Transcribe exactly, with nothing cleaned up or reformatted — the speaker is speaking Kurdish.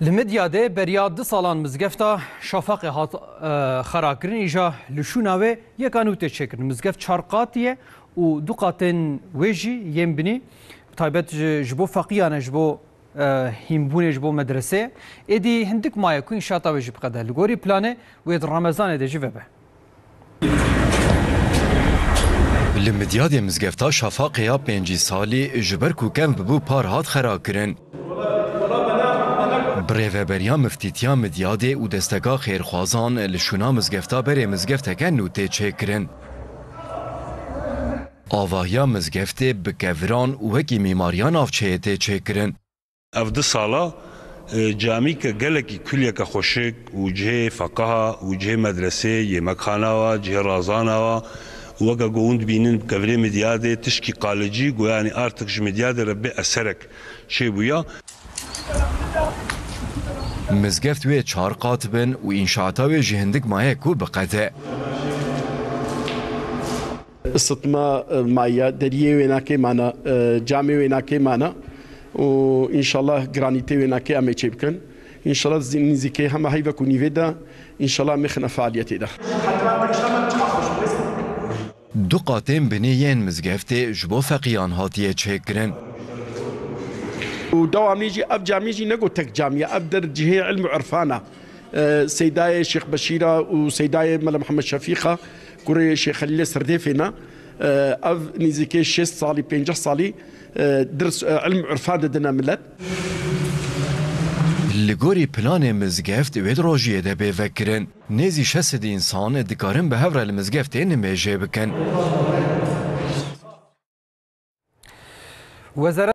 Li Midyadê beriya du salan mizgefta Şafaqê hat, e, xerakirin, îja li şûna wê yeka nû tê çêkirin. Mizgeft çar qatî ye û du qatên wê jî yên binî, taybet ji, ji bo feqiyan e, ji bo, e, hînbûnê, ji bo medreseyê. Êdî hindik maye ku înşaata wê jî biqede. Li gorî planê wê di Remezanê de jî vebe. Li Midyadê mizgefta Şafaqê ya pêncî salî ji ber ku kevn bibû par hat xera kirin. Bi rêveberiya Miftîtiya Midyadê û desteka xêrxwazan li şûna mizgefta berê mizgefteke nû tê çêkirin. Avahiya mizgeftê bi keviran û wekî mîmariya navçeyê tê çêkirin. Ev du sala, e, camîke gelekî kuliyeke xweşik û cihê feqeha û cihê medresê, yemekxana wa, cihê razana wa û weke ku hûn dibînin bi kevirê Midyadê tişkî qalicî, goyanî artık ji Midyadê re bê eserek çêbûya. Mizgeft wê çar qat bin û înşaata wê jî hindik maye ku biqede. Isitma, e, maye, deriyê wênakê mane, e, camê wênakê mane û înşallah granîtê wênakê em ê çê bikin. Înşallah zî-, nîzîkê hema heyvek û nîvê de înşallah em ê xine fealiyetê de. Du qatên binê yên mizgeftê ji bo feqiyan hatiye çêkirin. Û dewamî jî ev camî jî ne ku tek camî ye, ev der cihê ilm û irfan e. E, Seydayê Şêx Beşîra û Seydayê Mele Mihemed Şefîqa, kurê Şêx Xelîlê Sirdêfê ne. E, ev nîzîkê şêst salî, pênceh salî, e, dirs, e, ilm û irfan didine milet. Li gorî planê mizgeft wê di rojiyê de bê vekirin. Nêzî şeş sed însan dikarin bi hev re li mizgeftê nimêjê bikin. Wezara